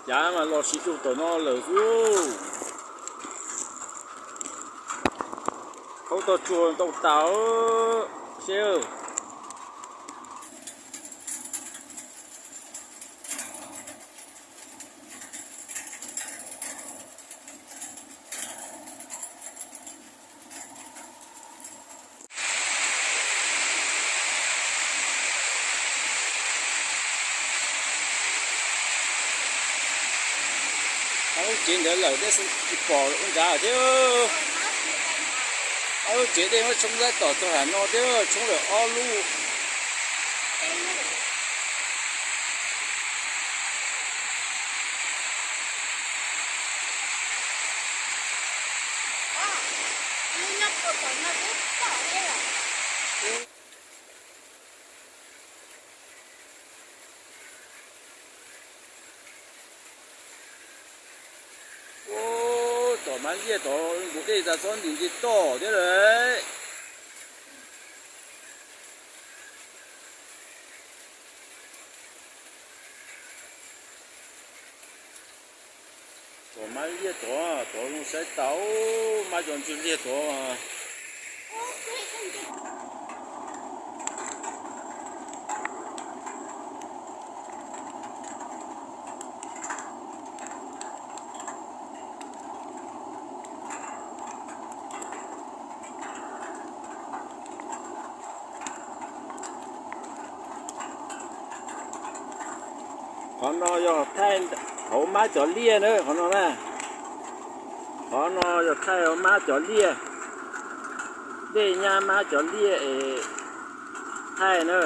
Cav mas los sis dug tom no lawm xwb. Khaub tog tsuag ntau tas seb. Ob lub tsev ntawd lawm tab sis tsis pom ua nrad thiab. Ob lub tsev dej muab tshoob laib tom txog ham no thiab, tshoob lawm ob lub. Ub, tom Mab Liaj tod npus dej tas txhob ntim nce toj thiab lawm. Tom Mab Liaj tod, tod zoo saib tau, Mab cov ntswg liaj tod. Qhov no yog thaij hauv Mab cov liaj na, qhov no na. Qhov no yog thaij hauv Mab cov liaj, dej nyab Mab cov liaj es thaij na.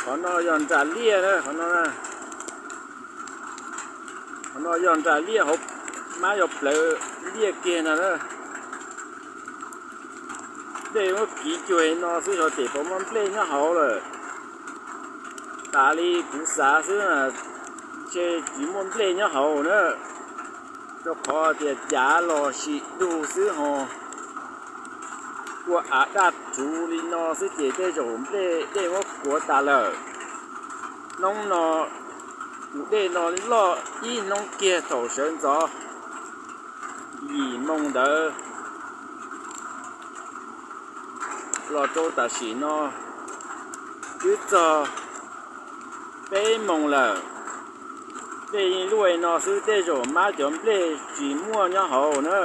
Qhov no yog nram liaj na, qhov no na. Qhov no yog nram liaj hauv, Mab yuav plawv liaj kiag no na. Dej muab kiv cuag no xwb xyov tes puas muaj nplej nyob hauv lawm. Tas li kuv xav xwb, ntshe tsis muaj nplej nyob hauv na, rau qhov tias cav los sis dug xwb ho. Ua av daj tsuv li no xwb ces tej zaum nplej dej muab kuav tas lawm. Hnub no tus dej no loj ib hnub kiag thaum sawv ntxov yim moo ntawd los rau tam sim no twb txog peb moos lawm. Dej luaj no xwb tej zaum Mab cov nplej tsis muaj nyob hauv na.